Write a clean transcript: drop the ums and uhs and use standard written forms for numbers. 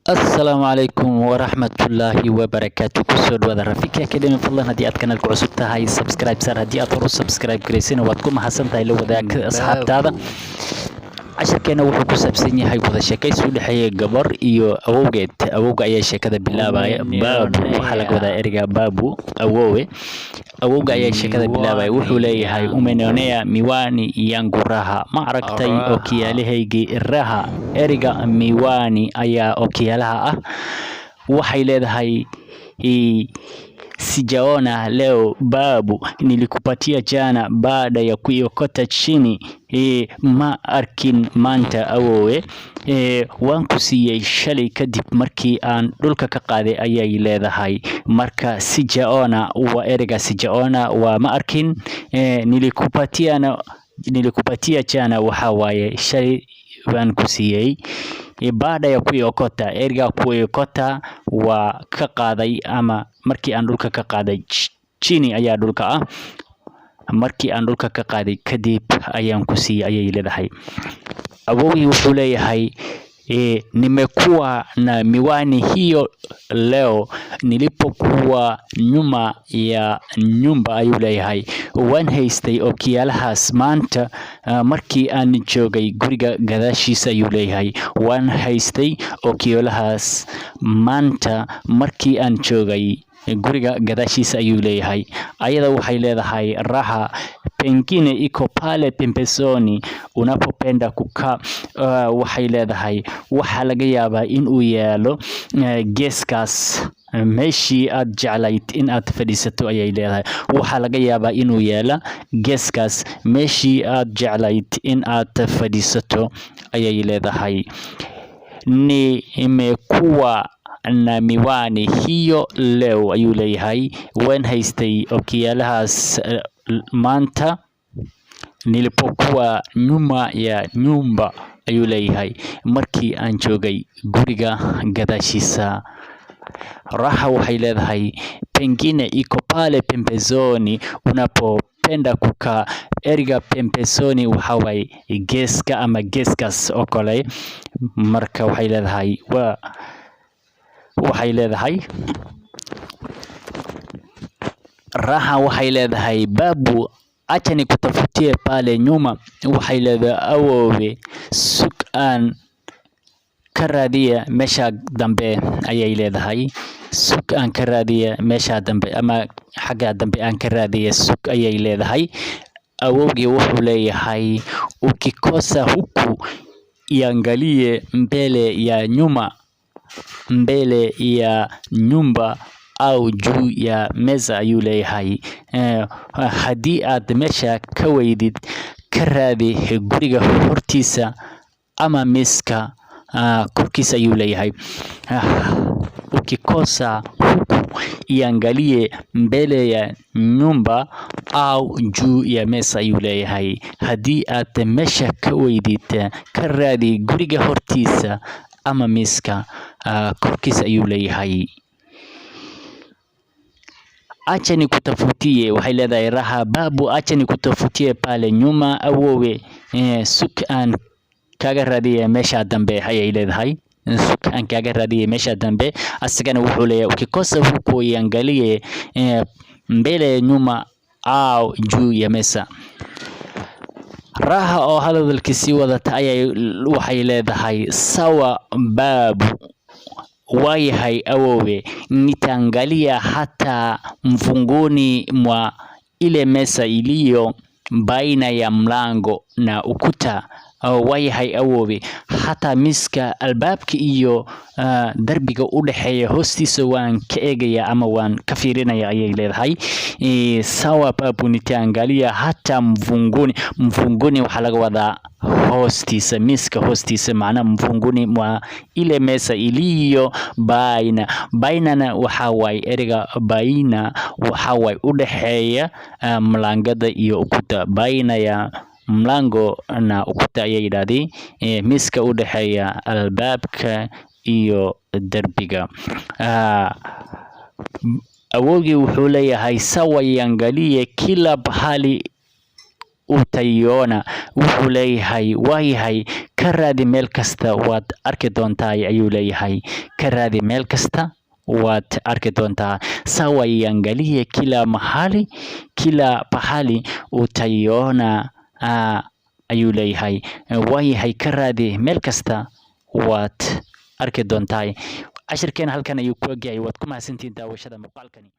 Asalaamu calaykum waraxmatullaahi wabarakaatu. Kusoo dhawaada Rafiki Academy. Fadlan, haddii aad kanaalka cusub tahay, subscribe saar. Haddii aad hor u subscribe garaysana, waad ku mahadsan tahay. La wadaag asxaabtaada. Casharkeena wuxuu ku saabsan yahay wada sheekaysi u dhexeeya gabar iyo awowgeed. Awowga ayaa sheekada bilaabaya. Babu waxaa laga wadaa ereyga babu, awowe. Awowga ayaa sheekada bilaabaya. Wuxuu leeyahay: "Umenionea miwani yangu, Raha? Ma aragtay okiyaalahaygii, Raha?" Ereyga miwani ayaa okiyaalaha ah. Waxay leedahay: "Sijaona leo, babu, nilikupatia jana baada ya kuiokota chini." Ma arkin maanta, awowe, waan ku siiyey shalay kadib markii aan dhulka ka qaaday, ayay leedahay. Marka sijaona waa ereyga sijaona waa ma arkin. Nilikupatiana, nilikupatia jana waxaa waaye shalay baan ku siiyey. Baada ya kuiokota, ereyga kuiokota waa ka qaaday ama markii aan dhulka ka qaaday. Chini ayaa dhulka ah. Markii aan dhulka ka qaaday kadib ayaan ku siiyey, ayay leedahay. Awowgii wuxuu leeyahay: "Nimekuwa na miwani hiyo leo nilipokuwa nyuma ya nyumba," ayuu leeyahay. Waan haystay okiyaalahaas maanta markii aan joogay guriga gadaashiisa, ayuu leeyahay. Waan haystay okiyaalahaas maanta markii aan joogay guriga gadaashiisa, ayuu leeyahay. Ayada waxay leedahay, Raha: "Pengine iko pale pembezoni unapopenda kukaa." Waxay leedahay waxaa laga yaabaa in uu yaalo geeskaas meeshii aad jeclayd in aad fadhiisato, ayay leedahay. Waxaa laga yaabaa inuu yaala geeskaas meeshii aad jeclayd in aad fadhiisato, ayay leedahay. "Nimekuwa na miwani hiyo leo," ayuu leeyahay. Waan haystay okiyaalahaas maanta. "Nilipokuwa nyuma ya nyumba," ayuu leeyahay, markii aan joogay guriga gadaashiisa. Raha waxay leedahay: "Pengine iko pale pembezoni unapopenda kukaa." Ereyga pembezoni waxa waaye geeska ama geeskaas oo kale. Marka waxay leedahay waa waxay leedahay Raha waxay leedahay: "Babu, acha nikutafutie pale nyuma." Waxay leedahay: "Awoowe, sug aan ka raadiya meesha dambe," ayay leedahay. "Sug aan ka raadiya meesha dambe ama xagga dambe aan ka raadiya, sug," ayay leedahay. Awowgii wuxuu leeyahay: "Ukikosa huku, iangalie mbele ya nyuma, mbele ya nyumba au juu ya meza," ayuu leeyahay. Haddii aad meesha ka weydid, ka raadi guriga hortiisa ama miiska korkiisa, ayuu leeyahay. "Ukikosa huku, iangalie mbele ya nyumba au juu ya meza," ayuu leeyahay. Haddii aad meesha ka weydid, ka raadi guriga hortiisa ama miiska korkiisa, ayuu leeyahay. "Acha nikutafutie," waxay leedahay Raha. "Babu, acha nikutafutie pale nyuma." Awoowe, sug aan kaaga raadiya meesha dambe, ayay leedahay. Sug aan kaaga raadiya meesha dambe. Asagana wuxuu leeyahay: "Ukikosa huku, iangalie mbele ya nyuma au juu ya meza." Raha oo hadalkii sii wadata ayay waxay leedahay: "Sawa, babu," waayahay awoowe, "nitaangalia hata mvunguni mwa ile meza iliyo baina ya mlango na ukuta." Waayahay awoowe, xataa miiska albaabka iyo darbiga u dhexeeya hoostiisa waan ka eegaya ama waan ka fiirinaya, ayay leedahay. "Sawa, babu, nitaangalia hata mvunguni." Mvunguni waxaa laga wadaa hoostiisa, miiska hoostiisa. Macnaha mvunguni mwa ile meza iliyo baina. Bainana waxaa waaye, ereyga baina waxaa waaye u dhexeeya mlangada iyo ukuta. Baina ya mlango na ukuta, ayay yidhaahdeen. Miiska u dhexeeya albaabka iyo derbiga. Awowgii wuxuu leeyahay: "Sawa, iangalie kila pahali." Utaiona. Wuxuu leeyahay, waayahay, ka raadi meel kasta, waad arki doontaa, ayuu leeyahay. Ka raadi meel kasta, waad arki doontaa. Sawa, iangalie kila mahali, kila pahali utaiona, ayuu leeyahay. Waayahay, ka raadi meel kasta, waad arki doontaa. Cashirkeena halkan ayuu ku egyahay. Waad ku mahadsantihiin daawashada muuqaalkani.